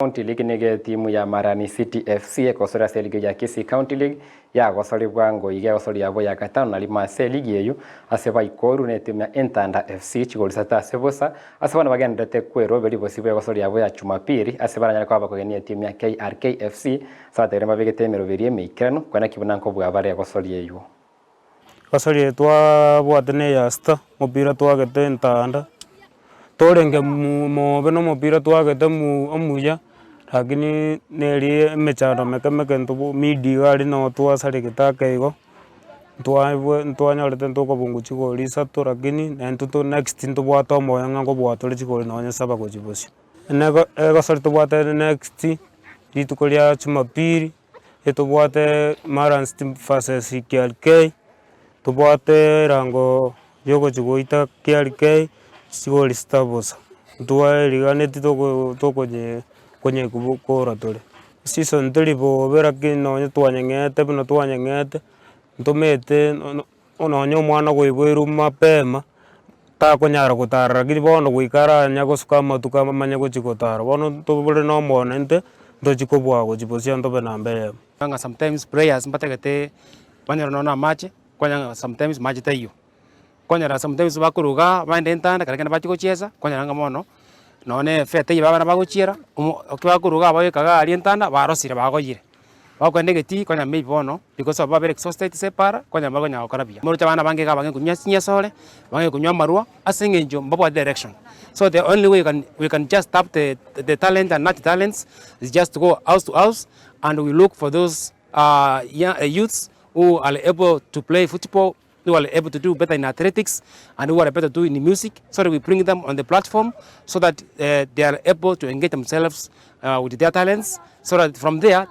County League nigo etimu ya Marani City FC egosora ase eligi ya Kisii County League yagosori bwango iga egosori yabo ya gatano na rimo ase eligi eyio ase baikoru na etimu ya Entanda FC chigori isato ase bosa ase bono bagendererete kweroberi bosio bw'egosori yabo ya Jumapili ase baranyare koba bakogenia etimu ya KRK FC ase abategereri mbabegete emeroberi emeikeranu koenaki buna nkobua bare egosori eyio. Egosori eye twabwate na eya sita, omopira twagete entanda, torenge mobe na omopira twagete omuya, lakini neri emechando meke meke ntobo midi iga aria noo twasaregete ake igo, ntwaebwe ntwanyorete ntokobungwa chigori isato lakini naintwe to next ntobwate omoyo ng'a nkobua tore chigori nonye saba gochia bosio. Nego egosori tobwate next, rituko ria jumapili. Etobwate Marans versus KRK, tobwate erango yogochia goita KRK chigori sita bosa, ntwaeriganeti toko tokonye konyekora tore. Season teri bobe lakini nonye twanyeng'ete buna twanyeng'ete, ntomanyete nonye omwana oiboirwe mapema, takonyara gotara lakini bono goika aranya gosuka amatuko amanye gochia gotara, bono ntobore na omoyo naintwe, ntochi kobua gochia bosio ntobe namba eyemo. Ng'a sometimes prayers mbatagete banyore nonya na amache, kwanyora ng'a sometimes mache taiyo. Kwanyora sometimes bakoruga baende entanda ekero kende bachia gochiesa, kwanyora ng'a bono nonye na efare teiyo abana bagochiera, omo ekero bakoruga babeka iga aria entanda barosire bagoyire. Bakoenda egetii konya maybe bono because of babere exhausted ase epaara konya mbakonyara gokora buya. Moroche abana abange iga abange konywa chinyesore, abange konywa amarwa ase eng'encho mbabwati direction. So the only way you can we can just tap the the talent and nurture talents is just to go house to house and we look for those youths who are able to play football, who are able to do better in athletics and who are better to do in music so that we bring them on the platform so that they are able to engage themselves with their talents so that from there.